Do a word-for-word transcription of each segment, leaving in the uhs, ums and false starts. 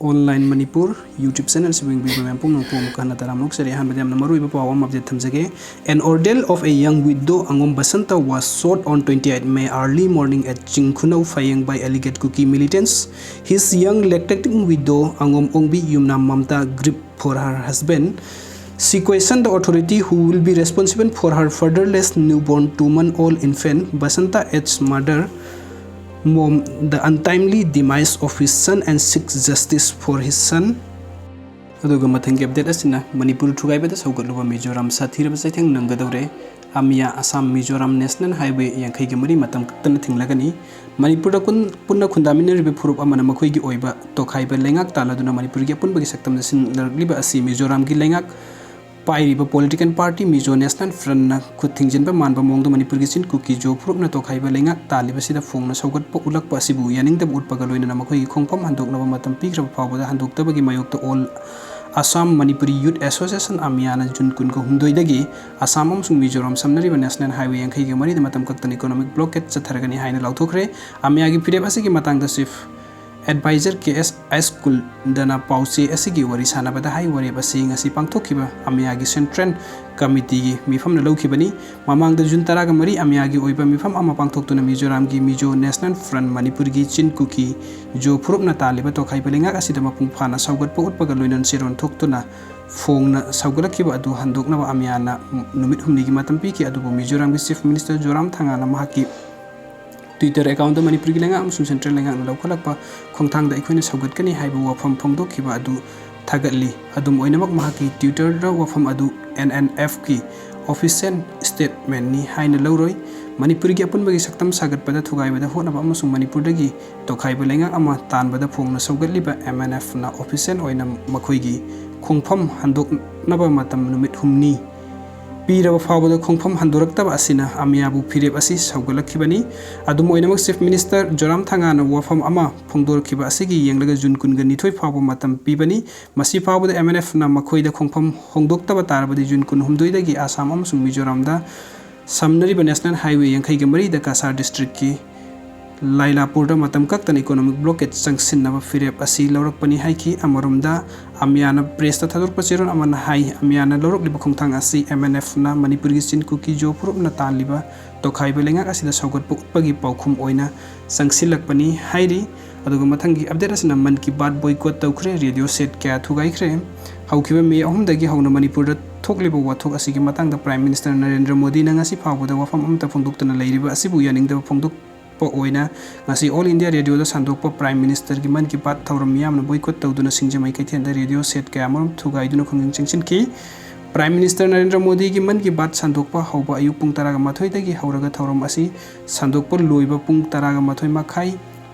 Online Manipur YouTube channel ꯑꯁꯤꯕꯨ ꯌꯦꯡꯕꯤꯕ ꯃꯌꯥꯝ ꯄꯨꯝꯅꯃꯛꯄꯨ ꯑꯃꯨꯛ ꯍꯟꯅ ꯇꯔꯥꯝꯅ ꯑꯣꯛꯆꯔꯤ꯫ ꯑꯍꯥꯟꯕꯗ ꯌꯥꯝꯅ ꯃꯔꯨꯑꯣꯏꯕ ꯄꯥꯎ ꯑꯃ update ꯊꯝꯖꯒꯦ꯫ An ordeal of a young widow Angom Basanta was sought on twenty-eight May early morning at Chingkhunau Phayeng by alleged Kuki militants. His young lactating widow Angom Ongbi Yumna Mamta grieved for her husband. She questioned the authority who will be responsible for her fatherless newborn two-month-old infant, Basanta, its mother, mourned the untimely demise of his son and seeks justice for his son. ꯑꯗꯨꯒ ꯃꯊꯪꯒꯤ update ꯑꯁꯤꯅ ꯃꯅꯤꯄꯨꯔ ꯊꯨꯒꯥꯏꯕꯗ ꯁꯧꯒꯠꯂꯨꯕ ꯃꯤꯖꯣꯔꯥꯝ ꯁꯥꯊꯤꯔꯕ ꯆꯩꯊꯦꯡ ꯅꯪꯒꯗꯧꯔꯦ꯫ ꯑꯃꯤꯌꯥ Assam Mizoram national highway ꯌꯥꯡꯈꯩꯒ ꯃꯔꯤ ꯃꯇꯝ ꯀꯛꯇꯅ ꯊꯤꯡꯂꯒꯅꯤ꯫ ꯃꯅꯤꯄꯨꯔꯗ ꯀꯨꯟ-, ꯄꯨꯟꯅ ꯈꯨꯟꯗꯥꯃꯤꯟꯅꯔꯤꯕ ꯐꯨꯔꯨꯞ ꯑꯃꯅ ꯃꯈꯣꯏꯒꯤ ꯑꯣꯏꯕ ꯇꯣꯈꯥꯏꯕ ꯂꯩꯉꯥꯛ ꯇꯥꯜꯂꯗꯨꯅ ꯃꯅꯤꯄꯨꯔꯒꯤ ꯑꯄꯨꯟꯕꯒꯤ ꯁꯛꯇꯝꯗ ꯁꯤꯟꯅꯔꯛꯂꯤꯕ ꯑꯁꯤ ꯃꯤꯖꯣꯔꯥꯝꯒꯤ ꯂꯩꯉꯥꯛ ꯄꯥꯏꯔꯤꯕ political party Mizo National Frontꯅ ꯈꯨꯠ ꯊꯤꯡꯖꯤꯟꯕ ꯃꯥꯟꯕ ꯃꯑꯣꯡꯗ ꯃꯅꯤꯄꯨꯔꯒꯤ ꯆꯤꯟ ꯀꯨꯀꯤ ꯖꯣ ꯐꯨꯔꯨꯞꯅ ꯇꯣꯈꯥꯏꯕ ꯂꯩꯉꯥꯛ ꯇꯥꯜꯂꯤꯕꯁꯤꯗ ꯐꯣꯡꯅ ꯁꯧꯒꯠꯄ ꯎꯠꯂꯛꯄ ꯑꯁꯤꯕꯨ ꯌꯥꯅꯤꯡꯗꯕ ꯎꯠꯄꯒ ꯂꯣꯏꯅꯅ ꯃꯈꯣꯏꯒꯤ ꯈꯣꯡꯐꯝ ꯍꯟꯗꯣꯛꯅꯕ ꯃꯇꯝ ꯄꯤꯈ꯭ꯔꯕ ꯐꯥꯎꯕꯗ ꯍꯟꯗꯣꯛꯇꯕꯒꯤ ꯃꯥꯌꯣꯛꯇ All Assam Manipuri Youth Association, ꯑꯃꯤꯌꯥꯅ ꯖꯨꯟ ꯀꯨꯟꯒ ꯍꯨꯝꯗꯣꯏꯗꯒꯤ ꯑꯁꯥꯝ ꯑꯃꯁꯨꯡ ꯃꯤꯖꯣꯔꯥꯝ ꯁꯝꯅꯔꯤꯕ national highway ꯌꯥꯡꯈꯩꯒ ꯃꯔꯤꯗ ꯃꯇꯝ ꯀꯛꯇꯅ economic blockade ꯆꯠꯊꯔꯒꯅꯤ ꯍꯥꯏꯅ ꯂꯥꯎꯊꯣꯛꯈ꯭ꯔꯦ꯫ ꯑꯃꯤꯌꯥꯒꯤ ꯐꯤꯔꯦꯞ ꯑꯁꯤꯒꯤ ꯃꯇꯥꯡꯗ Chief Advisor ꯀꯦ ꯑꯦꯁ ꯑꯥꯏꯁꯀꯨꯜꯗꯅ ꯄꯥꯎꯆꯦ ꯑꯁꯤꯒꯤ ꯋꯥꯔꯤ ꯁꯥꯟꯅꯕꯗ ꯍꯥꯏ, ꯋꯥꯔꯦꯞ ꯑꯁꯤ ꯉꯁꯤ ꯄꯥꯡꯊꯣꯛꯈꯤꯕ ꯑꯃꯤꯌꯥꯒꯤ Central Committeeꯒꯤ ꯃꯤꯐꯝꯅ ꯂꯧꯈꯤꯕꯅꯤ꯫ ꯃꯃꯥꯡꯗ ꯖꯨꯟ ꯇꯔꯥꯒ ꯃꯔꯤ ꯑꯃꯤꯌꯥꯒꯤ ꯑꯣꯏꯕ ꯃꯤꯐꯝ ꯑꯃ ꯄꯥꯡꯊꯣꯛꯇꯨꯅ ꯃꯤꯖꯣꯔꯥꯝꯒꯤ Mizo National Front ꯃꯅꯤꯄꯨꯔꯒꯤ ꯆꯤꯟ ꯀꯨꯀꯤ ꯖꯣ ꯐꯨꯔꯨꯞꯅ ꯇꯥꯜꯂꯤꯕ ꯇꯣꯈꯥꯏꯕ ꯂꯩꯉꯥꯛ ꯑꯁꯤꯗ ꯃꯄꯨꯡ ꯐꯥꯅ ꯁꯧꯒꯠꯄ ꯎꯠꯄꯒ ꯂꯣꯏꯅꯅ ꯆꯦꯔꯣꯟ ꯊꯣꯛꯇꯨꯅ ꯐꯣꯡꯅ ꯁꯧꯒꯠꯂꯛꯈꯤꯕ ꯑꯗꯨ ꯍꯟꯗꯣꯛꯅꯕ ꯑꯃꯤꯌꯥꯅ ꯅꯨꯃꯤꯠ ꯍꯨꯝꯅꯤꯒꯤ ꯃꯇꯝ ꯄꯤꯈꯤ꯫ ꯑꯗꯨꯕꯨ ꯃꯤꯖꯣꯔꯥꯝꯒꯤ Chief Minister ꯖꯣꯔꯥꯝ ꯊꯪꯒꯥꯅ ꯃꯍꯥꯛꯀꯤ Twitter accountꯇ ꯃꯅꯤꯄꯨꯔꯒꯤ ꯂꯩꯉꯥꯛ ꯑꯃꯁꯨꯡ central ꯂꯩꯉꯥꯛꯅ ꯂꯧꯈꯠꯂꯛꯄ ꯈꯣꯡꯊꯥꯡꯗ ꯑꯩꯈꯣꯏꯅ ꯁꯧꯒꯠꯀꯅꯤ ꯍꯥꯏꯕ ꯋꯥꯐꯝ ꯐꯣꯡꯗꯣꯛꯈꯤꯕ ꯑꯗꯨ ꯊꯥꯒꯠꯂꯤ꯫ ꯑꯗꯨꯝ ꯑꯣꯏꯅꯃꯛ, ꯃꯍꯥꯛꯀꯤ Twitterꯗ ꯋꯥꯐꯝ ꯑꯗꯨ NNFꯀꯤ official statementꯅꯤ ꯍꯥꯏꯅ ꯂꯧꯔꯣꯏ꯫ ꯃꯅꯤꯄꯨꯔꯒꯤ ꯑꯄꯨꯟꯕꯒꯤ ꯁꯛꯇꯝ ꯁꯥꯒꯠꯄꯗ ꯊꯨꯒꯥꯏꯕꯗ ꯍꯣꯠꯅꯕ ꯑꯃꯁꯨꯡ ꯃꯅꯤꯄꯨꯔꯗꯒꯤ ꯇꯣꯈꯥꯏꯕ ꯂꯩꯉꯥꯛ ꯑꯃ ꯇꯥꯟꯕꯗ ꯐꯣꯡꯅ ꯁꯧꯒꯠꯂꯤꯕ MNFꯅ official ꯑꯣꯏꯅ ꯃꯈꯣꯏꯒꯤ ꯈꯣꯡꯐꯝ ꯍꯟꯗꯣꯛꯅꯕ ꯃꯇꯝ ꯅꯨꯃꯤꯠ ꯍꯨꯝꯅꯤ ꯄꯤꯔꯕ ꯐꯥꯎꯕꯗ ꯈꯣꯡꯐꯝ ꯍꯟꯗꯣꯔꯛꯇꯕ ꯑꯁꯤꯅ ꯑꯃꯤꯌꯥꯕꯨ ꯐꯤꯔꯦꯞ ꯑꯁꯤ ꯁꯧꯒꯠꯂꯛꯈꯤꯕꯅꯤ꯫ ꯑꯗꯨꯝ ꯑꯣꯏꯅꯃꯛ, Chief Minister ꯖꯣꯔꯥꯝ ꯊꯪꯒꯥꯅ ꯋꯥꯐꯝ ꯑꯃ ꯐꯣꯡꯗꯣꯔꯛꯈꯤꯕ ꯑꯁꯤꯒꯤ ꯌꯦꯡꯂꯒ ꯖꯨꯟ ꯀꯨꯟꯒ ꯅꯤꯊꯣꯏ ꯐꯥꯎꯕ ꯃꯇꯝ ꯄꯤꯕꯅꯤ꯫ ꯃꯁꯤ ꯐꯥꯎꯕꯗ MNFꯅ ꯃꯈꯣꯏꯗ ꯈꯣꯡꯐꯝ ꯍꯣꯡꯗꯣꯛꯇꯕ ꯇꯥꯔꯕꯗꯤ ꯖꯨꯟ ꯀꯨꯟꯍꯨꯝꯗꯣꯏꯗꯒꯤ ꯑꯁꯥꯝ ꯑꯃꯁꯨꯡ ꯃꯤꯖꯣꯔꯥꯝꯗ ꯁꯝꯅꯔꯤꯕ national highway ꯌꯥꯡꯈꯩꯒ ꯃꯔꯤꯗ ꯀꯁꯥꯔ districtꯀꯤ ꯂꯥꯏꯂꯥꯄꯨꯔꯗ ꯃꯇꯝ ꯀꯛꯇꯅ economic blockade ꯆꯪꯁꯤꯟꯅꯕ ꯐꯤꯔꯦꯞ ꯑꯁꯤ ꯂꯧꯔꯛꯄꯅꯤ ꯍꯥꯏꯈꯤ꯫ ꯑꯃꯔꯣꯝꯗ ꯑꯃꯤꯌꯥꯅ pressꯇ ꯊꯥꯗꯣꯔꯛꯄ ꯆꯦꯔꯣꯜ ꯑꯃꯅ ꯍꯥꯏ, ꯑꯃꯤꯌꯥꯅ ꯂꯧꯔꯛꯂꯤꯕ ꯈꯣꯡꯊꯥꯡ ꯑꯁꯤ MNFꯅ ꯃꯅꯤꯄꯨꯔꯒꯤ ꯆꯤꯟ ꯀꯨꯀꯤ ꯖꯣ ꯐꯨꯔꯨꯞꯅ ꯇꯥꯜꯂꯤꯕ ꯇꯣꯈꯥꯏꯕ ꯂꯩꯉꯥꯛ ꯑꯁꯤꯗ ꯁꯧꯒꯠꯄ ꯎꯠꯄꯒꯤ ꯄꯥꯎꯈꯨꯝ ꯑꯣꯏꯅ ꯆꯪꯁꯤꯜꯂꯛꯄꯅꯤ ꯍꯥꯏꯔꯤ꯫ ꯑꯗꯨꯒ ꯃꯊꯪꯒꯤ update ꯑꯁꯤꯅ ꯃꯟ ꯀꯤ ꯕꯥꯠ boycott ꯇꯧꯈ꯭ꯔꯦ, ꯔꯦꯗꯤꯑꯣ ꯁꯦꯠ ꯀꯌꯥ ꯊꯨꯒꯥꯏꯈ꯭ꯔꯦ꯫ ꯍꯧꯈꯤꯕ ꯃꯦ ꯑꯍꯨꯝꯗꯒꯤ ꯍꯧꯅ ꯃꯅꯤꯄꯨꯔꯗ ꯊꯣꯛꯂꯤꯕ ꯋꯥꯊꯣꯛ ꯑꯁꯤꯒꯤ ꯃꯇꯥꯡꯗ Prime Minister ꯅꯔꯦꯟꯗ꯭ꯔ ꯃꯣꯗꯤꯅ ꯉꯁꯤ ꯐꯥꯎꯕꯗ ꯋꯥꯐꯝ ꯑꯃꯠꯇ ꯐꯣꯡꯗꯣꯛꯇꯅ ꯂꯩꯔꯤꯕ ꯑꯁꯤꯕꯨ ꯌꯥꯅꯤꯡꯗꯕ ꯐꯣꯡꯗꯣꯛꯄ ꯑꯣꯏꯅ ꯉꯁꯤ All India Radioꯗ ꯁꯟꯗꯣꯛꯄ Prime Ministerꯒꯤ ꯃꯟ ꯀꯤ ꯕꯥꯠ ꯊꯧꯔꯝ ꯃꯤꯌꯥꯝꯅ boycott ꯇꯧꯗꯨꯅ ꯁꯤꯡꯖꯃꯩ ꯀꯩꯊꯦꯜꯗ ꯔꯦꯗꯤꯑꯣ ꯁꯦꯠ ꯀꯌꯥꯃꯔꯨꯝ ꯊꯨꯒꯥꯏꯗꯨꯅ ꯈꯣꯡꯖꯪ ꯆꯪꯁꯤꯟꯈꯤ꯫ Prime Minister ꯅꯔꯦꯟꯗ꯭ꯔ ꯃꯣꯗꯤꯒꯤ ꯃꯟ ꯀꯤ ꯕꯥꯠ ꯁꯟꯗꯣꯛꯄ ꯍꯧꯕ ꯑꯌꯨꯛ ꯄꯨꯡ ꯇꯔꯥꯒ ꯃꯥꯊꯣꯏꯗꯒꯤ ꯍꯧꯔꯒ ꯊꯧꯔꯝ ꯑꯁꯤ ꯁꯟꯗꯣꯛꯄ ꯂꯣꯏꯕ ꯄꯨꯡ ꯇꯔꯥꯒ ꯃꯥꯊꯣꯏ ꯃꯈꯥꯏ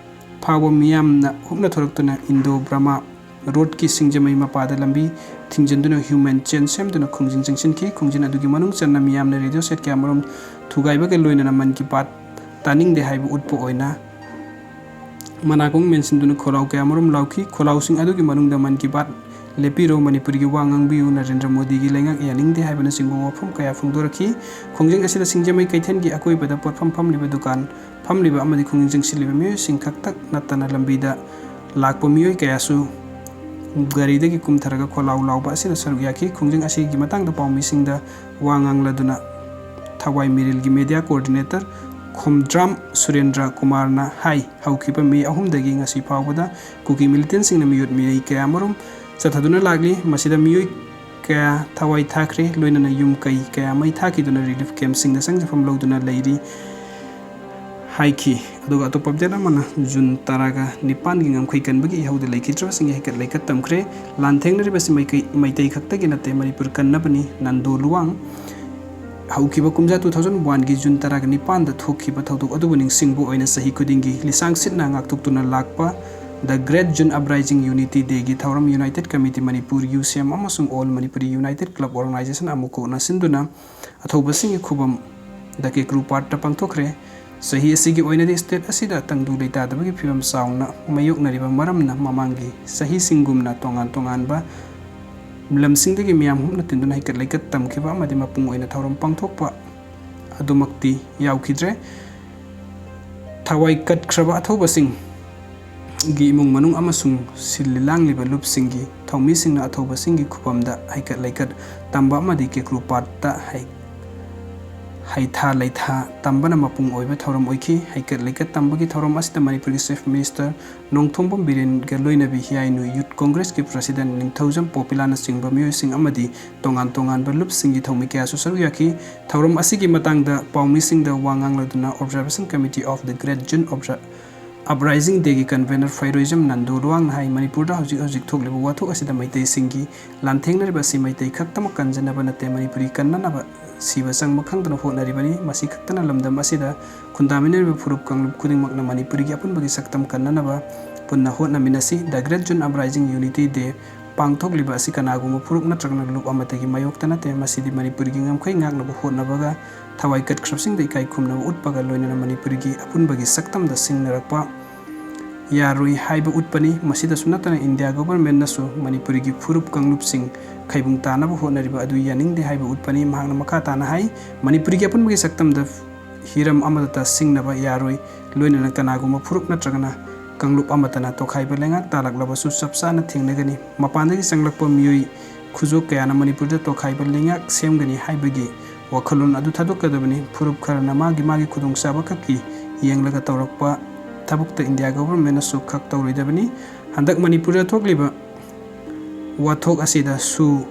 ꯐꯥꯎꯕ ꯃꯤꯌꯥꯝꯅ ꯍꯨꯞꯅ ꯊꯣꯔꯛꯇꯨꯅ Indo Burma Roadꯀꯤ ꯁꯤꯡꯖꯃꯩ ꯃꯄꯥꯗ ꯂꯝꯕꯤ ꯊꯤꯡꯖꯤꯟꯗꯨꯅ human chain ꯁꯦꯝꯗꯨꯅ ꯈꯣꯡꯖꯪ ꯆꯪꯁꯤꯟꯈꯤ꯫ ꯈꯣꯡꯖꯪ ꯑꯗꯨꯒꯤ ꯃꯅꯨꯡ ꯆꯟꯅ ꯃꯤꯌꯥꯝꯅ ꯔꯦꯗꯤꯑꯣ ꯁꯦꯠ ꯀꯌꯥꯃꯔꯨꯝ ꯊꯨꯒꯥꯏꯕꯒ ꯂꯣꯏꯅꯅ ꯃꯟ ꯀꯤ ꯕꯥꯠ ꯇꯥꯅꯤꯡꯗꯦ ꯍꯥꯏꯕ ꯎꯠꯄ ꯑꯣꯏꯅ ꯃꯅꯥꯀꯣꯡ ꯃꯦꯟꯁꯤꯟꯗꯨꯅ ꯈꯣꯜꯂꯥꯎ ꯀꯌꯥꯃꯔꯨꯝ ꯂꯥꯎꯈꯤ꯫ ꯈꯣꯜꯂꯥꯎꯁꯤꯡ ꯑꯗꯨꯒꯤ ꯃꯅꯨꯡꯗ ꯃꯟ ꯀꯤ ꯕꯥꯠ ꯂꯦꯞꯄꯤꯔꯣ, ꯃꯅꯤꯄꯨꯔꯒꯤ ꯋꯥ ꯉꯥꯡꯕꯤꯌꯨ, ꯅꯔꯦꯟꯗ꯭ꯔ ꯃꯣꯗꯤꯒꯤ ꯂꯩꯉꯥꯛ ꯌꯥꯅꯤꯡꯗꯦ ꯍꯥꯏꯕꯅꯆꯤꯡꯕ ꯋꯥꯐꯝ ꯀꯌꯥ ꯐꯣꯡꯗꯣꯔꯛꯈꯤ꯫ ꯈꯣꯡꯖꯪ ꯑꯁꯤꯗ ꯁꯤꯡꯖꯃꯩ ꯀꯩꯊꯦꯜꯒꯤ ꯑꯀꯣꯏꯕꯗ ꯄꯣꯠꯐꯝ ꯐꯝꯂꯤꯕ ꯗꯨꯀꯥꯟ ꯐꯝꯂꯤꯕ ꯑꯃꯗꯤ ꯈꯣꯡꯖꯪ ꯆꯪꯁꯤꯜꯂꯤꯕ ꯃꯤꯑꯣꯏꯁꯤꯡ ꯈꯛꯇ ꯅꯠꯇꯅ ꯂꯝꯕꯤꯗ ꯂꯥꯛꯄ ꯃꯤꯑꯣꯏ ꯀꯌꯥꯁꯨ ꯒꯥꯔꯤꯗꯒꯤ ꯀꯨꯝꯊꯔꯒ ꯈꯣꯜꯂꯥꯎ ꯂꯥꯎꯕ ꯑꯁꯤꯗ ꯁꯔꯨꯛ ꯌꯥꯈꯤ꯫ ꯈꯣꯡꯖꯪ ꯑꯁꯤꯒꯤ ꯃꯇꯥꯡꯗ ꯄꯥꯎꯃꯤꯁꯤꯡꯗ ꯋꯥ ꯉꯥꯡꯂꯗꯨꯅ ꯊꯋꯥꯏ ꯃꯤꯔꯤꯜꯒꯤ media coordinator ꯈꯣꯝꯗ꯭ꯔꯥꯝ ꯁꯨꯔꯦꯟꯗ꯭ꯔ ꯀꯨꯃꯥꯔꯅ ꯍꯥꯏ, ꯍꯧꯈꯤꯕ ꯃꯦ ꯑꯍꯨꯝꯗꯒꯤ ꯉꯁꯤ ꯐꯥꯎꯕꯗ ꯀꯨꯀꯤ militantꯁꯤꯡꯅ ꯃꯤꯑꯣꯠ ꯃꯤꯅꯩ ꯀꯌꯥꯃꯔꯨꯝ ꯆꯠꯊꯗꯨꯅ ꯂꯥꯛꯂꯤ꯫ ꯃꯁꯤꯗ ꯃꯤꯑꯣꯏ ꯀꯌꯥ ꯊꯋꯥꯏ ꯊꯥꯈ꯭ꯔꯦ, ꯂꯣꯏꯅꯅ ꯌꯨꯝ ꯀꯩ ꯀꯌꯥ ꯃꯩ ꯊꯥꯈꯤꯗꯨꯅ relief campꯁꯤꯡꯗ ꯆꯪꯖꯐꯝ ꯂꯧꯗꯨꯅ ꯂꯩꯔꯤ ꯍꯥꯏꯈꯤ꯫ ꯑꯗꯨꯒ ꯑꯇꯣꯞꯄ update ꯑꯃꯅ ꯖꯨꯟ ꯇꯔꯥꯒ ꯅꯤꯄꯥꯟꯒꯤ ꯉꯝꯈꯩ ꯀꯟꯕꯒꯤ ꯏꯍꯧꯗ ꯂꯩꯈꯤꯗ꯭ꯔꯕꯁꯤꯡꯒꯤ ꯍꯩꯀꯠ ꯂꯩꯀꯠ ꯇꯝꯈ꯭ꯔꯦ꯫ ꯂꯥꯟꯊꯦꯡꯅꯔꯤꯕꯁꯤ ꯃꯩꯀꯩ-, ꯃꯩꯇꯩ ꯈꯛꯇꯒꯤ ꯅꯠꯇꯦ, ꯃꯅꯤꯄꯨꯔ ꯀꯟꯅꯕꯅꯤ꯫ ꯅꯟꯗꯣ ꯂꯨꯋꯥꯡ꯫ ꯍꯧꯈꯤꯕ ꯀꯨꯝꯖꯥ two thousand oneꯒꯤ ꯖꯨꯟ ꯇꯔꯥꯒ ꯅꯤꯄꯥꯟꯗ ꯊꯣꯛꯈꯤꯕ ꯊꯧꯗꯣꯛ ꯑꯗꯨꯕꯨ ꯅꯤꯡꯁꯤꯡꯕ ꯑꯣꯏꯅ ꯆꯍꯤ ꯈꯨꯗꯤꯡꯒꯤ ꯂꯤꯁꯥꯡ ꯁꯤꯠꯅ ꯉꯥꯛꯊꯣꯛꯇꯨꯅ ꯂꯥꯛꯄ The Great June Uprising Unity Dayꯒꯤ ꯊꯧꯔꯝ United Committee Manipur, UCM, ꯑꯃꯁꯨꯡ All Manipuri Unite Club Organization ꯑꯃꯨꯛ ꯀꯣꯛꯅ ꯁꯤꯟꯗꯨꯅ ꯑꯊꯧꯕꯁꯤꯡꯒꯤ ꯈꯨꯕꯝ ꯗ ꯀꯦꯀ꯭ꯔꯨ ꯄꯥꯔꯛꯇ ꯄꯥꯡꯊꯣꯛꯈ꯭ꯔꯦ꯫ ꯆꯍꯤ ꯑꯁꯤꯒꯤ ꯑꯣꯏꯅꯗꯤ state ꯑꯁꯤꯗ ꯇꯪꯗꯨ ꯂꯩꯇꯥꯗꯕꯒꯤ ꯐꯤꯕꯝ ꯆꯥꯎꯅ ꯃꯥꯌꯣꯛꯅꯔꯤꯕ ꯃꯔꯝꯅ ꯃꯃꯥꯡꯒꯤ ꯆꯍꯤꯁꯤꯡꯒꯨꯝꯅ ꯇꯣꯉꯥꯟ ꯇꯣꯉꯥꯟꯕ ꯂꯝꯁꯤꯡꯗꯒꯤ ꯃꯤꯌꯥꯝ ꯍꯨꯞꯅ ꯇꯤꯟꯗꯨꯅ ꯍꯩꯀꯠ ꯂꯩꯀꯠ ꯇꯝꯈꯤꯕ ꯑꯃꯗꯤ ꯃꯄꯨꯡ ꯑꯣꯏꯅ ꯊꯧꯔꯝ ꯄꯥꯡꯊꯣꯛꯄ ꯑꯗꯨꯃꯛꯇꯤ ꯌꯥꯎꯈꯤꯗ꯭ꯔꯦ꯫ ꯊꯋꯥꯏ ꯀꯠꯈ꯭ꯔꯕ ꯑꯊꯧꯕꯁꯤꯡꯒꯤ ꯏꯃꯨꯡ ꯃꯅꯨꯡ ꯑꯃꯁꯨꯡ ꯁꯤꯜꯂꯤ ꯂꯥꯡꯂꯤꯕ ꯂꯨꯞꯁꯤꯡꯒꯤ ꯊꯧꯃꯤꯁꯤꯡꯅ ꯑꯊꯧꯕꯁꯤꯡꯒꯤ ꯈꯨꯕꯝꯗ ꯍꯩꯀꯠ ꯂꯩꯀꯠ ꯇꯝꯕ ꯑꯃꯗꯤ ꯀꯦꯀ꯭ꯔꯨ ꯄꯥꯠꯇ ꯍꯩ-, ꯍꯩꯊꯥ ꯂꯩꯊꯥ ꯇꯝꯕꯅ ꯃꯄꯨꯡ ꯑꯣꯏꯕ ꯊꯧꯔꯝ ꯑꯣꯏꯈꯤ꯫ ꯍꯩꯀꯠ ꯂꯩꯀꯠ ꯇꯝꯕꯒꯤ ꯊꯧꯔꯝ ꯑꯁꯤꯗ ꯃꯅꯤꯄꯨꯔꯒꯤ Chief Minister ꯅꯣꯡꯊꯣꯝꯕꯝ ꯕꯤꯔꯦꯟꯒ ꯂꯣꯏꯅꯕꯤ ꯍꯤꯌꯥꯏꯅꯨ Youth Congressꯀꯤ President ꯅꯤꯡꯊꯧꯖꯝ ꯄꯣꯄꯤꯂꯥꯅꯆꯤꯡꯕ ꯃꯤꯑꯣꯏꯁꯤꯡ ꯑꯃꯗꯤ ꯇꯣꯉꯥꯟ ꯇꯣꯉꯥꯟꯕ ꯂꯨꯞꯁꯤꯡꯒꯤ ꯊꯧꯃꯤ ꯀꯌꯥꯁꯨ ꯁꯔꯨꯛ ꯌꯥꯈꯤ꯫ ꯊꯧꯔꯝ ꯑꯁꯤꯒꯤ ꯃꯇꯥꯡꯗ ꯄꯥꯎꯃꯤꯁꯤꯡꯗ ꯋꯥ ꯉꯥꯡꯂꯗꯨꯅ Observation Committee of the Great June Obser-, Uprising Dayꯒꯤ convener ꯐꯩꯔꯣꯏꯖꯝ ꯅꯟꯗꯨ ꯂꯨꯋꯥꯡꯅ ꯍꯥꯏ, ꯃꯅꯤꯄꯨꯔꯗ ꯍꯧꯖꯤꯛ ꯍꯧꯖꯤꯛ ꯊꯣꯛꯂꯤꯕ ꯋꯥꯊꯣꯛ ꯑꯁꯤꯗ ꯃꯩꯇꯩꯁꯤꯡꯒꯤ ꯂꯥꯟꯊꯦꯡꯅꯔꯤꯕ ꯑꯁꯤ ꯃꯩꯇꯩ ꯈꯛꯇꯃꯛ ꯀꯟꯖꯅꯕ ꯅꯠꯇꯦ, ꯃꯅꯤꯄꯨꯔꯤ ꯀꯟꯅꯅꯕ ꯁꯤꯕ ꯆꯪꯕ ꯈꯪꯗꯅ ꯍꯣꯠꯅꯔꯤꯕꯅꯤ꯫ ꯃꯁꯤ ꯈꯛꯇꯅ ꯂꯝꯗꯝ ꯑꯁꯤꯗ ꯈꯨꯟꯗꯥꯃꯤꯟꯅꯔꯤꯕ ꯐꯨꯔꯨꯞ ꯀꯥꯡꯂꯨꯞ ꯈꯨꯗꯤꯡꯃꯛꯅ ꯃꯅꯤꯄꯨꯔꯤꯒꯤ ꯑꯄꯨꯟꯕꯒꯤ ꯁꯛꯇꯝ ꯀꯟꯅꯅꯕ ꯄꯨꯟꯅ ꯍꯣꯠꯅꯃꯤꯟꯅꯁꯤ꯫ The Great June Uprising Unity Day ꯄꯥꯡꯊꯣꯛꯂꯤꯕ ꯑꯁꯤ ꯀꯅꯥꯒꯨꯝꯕ ꯐꯨꯔꯨꯞ ꯅꯠꯇ꯭ꯔꯒꯅ ꯂꯨꯞ ꯑꯃꯠꯇꯒꯤ ꯃꯥꯌꯣꯛꯇ ꯅꯠꯇꯦ꯫ ꯃꯁꯤꯗꯤ ꯃꯅꯤꯄꯨꯔꯒꯤ ꯉꯝꯈꯩ ꯉꯥꯛꯅꯕ ꯍꯣꯠꯅꯕꯒ ꯊꯋꯥꯏ ꯀꯠꯈ꯭ꯔꯕꯁꯤꯡꯗ ꯏꯀꯥꯏ ꯈꯨꯝꯅꯕ ꯎꯠꯄꯒ ꯂꯣꯏꯅꯅ ꯃꯅꯤꯄꯨꯔꯒꯤ ꯑꯄꯨꯟꯕꯒꯤ ꯁꯛꯇꯝꯗ ꯁꯤꯡꯅꯔꯛꯄ ꯌꯥꯔꯣꯏ ꯍꯥꯏꯕ ꯎꯠꯄꯅꯤ꯫ ꯃꯁꯤꯗꯁꯨ ꯅꯠꯇꯅ ꯏꯟꯗꯤꯌꯥ governmentꯅꯁꯨ ꯃꯅꯤꯄꯨꯔꯤꯒꯤ ꯐꯨꯔꯨꯞ ꯀꯥꯡꯂꯨꯞꯁꯤꯡ ꯈꯩꯕꯨꯡ ꯇꯥꯅꯕ ꯍꯣꯠꯅꯔꯤꯕ ꯑꯗꯨ ꯌꯥꯅꯤꯡꯗꯦ ꯍꯥꯏꯕ ꯎꯠꯄꯅꯤ꯫ ꯃꯍꯥꯛꯅ ꯃꯈꯥ ꯇꯥꯅ ꯍꯥꯏ, ꯃꯅꯤꯄꯨꯔꯤꯒꯤ ꯑꯄꯨꯟꯕꯒꯤ ꯁꯛꯇꯝꯗ ꯍꯤꯔꯝ ꯑꯃꯗꯇ ꯁꯤꯡꯅꯕ ꯌꯥꯔꯣꯏ, ꯂꯣꯏꯅꯅ ꯀꯅꯥꯒꯨꯝꯕ ꯐꯨꯔꯨꯞ ꯅꯠꯇ꯭ꯔꯒꯅ ꯀꯥꯡꯂꯨꯞ ꯑꯃꯠꯇꯅ ꯇꯣꯈꯥꯏꯕ ꯂꯩꯉꯥꯛ ꯇꯥꯜꯂꯛꯂꯕꯁꯨ ꯆꯞ ꯆꯥꯅ ꯊꯦꯡꯅꯒꯅꯤ꯫ ꯃꯄꯥꯟꯗꯒꯤ ꯆꯪꯂꯛꯄ ꯃꯤꯑꯣꯏ ꯈꯨꯖꯣꯛ ꯀꯌꯥꯅ ꯃꯅꯤꯄꯨꯔꯗ ꯇꯣꯈꯥꯏꯕ ꯂꯩꯉꯥꯛ ꯁꯦꯝꯒꯅꯤ ꯍꯥꯏꯕꯒꯤ ꯋꯥꯈꯜꯂꯣꯟ ꯑꯗꯨ ꯊꯥꯗꯣꯛꯀꯗꯕꯅꯤ꯫ ꯐꯨꯔꯨꯞ ꯈꯔꯅ ꯃꯥꯒꯤ ꯃꯥꯒꯤ ꯈꯨꯗꯣꯡꯆꯥꯕ ꯈꯛꯀꯤ ꯌꯦꯡꯂꯒ ꯇꯧꯔꯛꯄ ꯊꯕꯛꯇ ꯏꯟꯗꯤꯌꯥ governmentꯅꯁꯨ ꯈꯛ ꯇꯧꯔꯣꯏꯗꯕꯅꯤ꯫ ꯍꯟꯗꯛ ꯃꯅꯤꯄꯨꯔꯗ ꯊꯣꯛꯂꯤꯕ ꯋꯥꯊꯣꯛ ꯑꯁꯤꯗꯁꯨ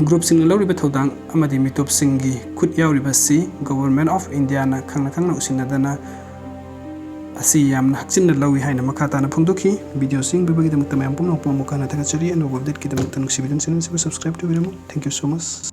groupꯁꯤꯡꯅ ꯂꯧꯔꯤꯕ ꯊꯧꯗꯥꯡ ꯑꯃꯗꯤ ꯃꯤꯇꯣꯞꯁꯤꯡꯒꯤ ꯈꯨꯠ ꯌꯥꯎꯔꯤꯕꯁꯤ Government of Indiaꯅ ꯈꯪꯅ ꯈꯪꯅ ꯎꯁꯤꯟꯅꯗꯅ ꯑꯁꯤ ꯌꯥꯝꯅ ꯍꯛꯆꯤꯟꯅ ꯂꯧꯏ ꯍꯥꯏꯅ ꯃꯈꯥ ꯇꯥꯅ ꯐꯣꯡꯗꯣꯛꯈꯤ꯫ Videoꯁꯤ ꯌꯦꯡꯕꯤꯕꯒꯤꯗꯃꯛꯇ ꯃꯌꯥꯝ ꯄꯨꯝꯅꯃꯛꯄꯨ ꯑꯃꯨꯛ ꯍꯟꯅ ꯊꯥꯒꯠꯆꯔꯤ꯫ ꯑꯅꯧꯕ updateꯀꯤꯗꯃꯛꯇ ꯅꯨꯡꯁꯤꯕꯤꯗꯨꯅ channelꯁꯤꯕꯨ subscribe ꯇꯧꯕꯤꯔꯝꯃꯨ꯫ Thank you so much꯫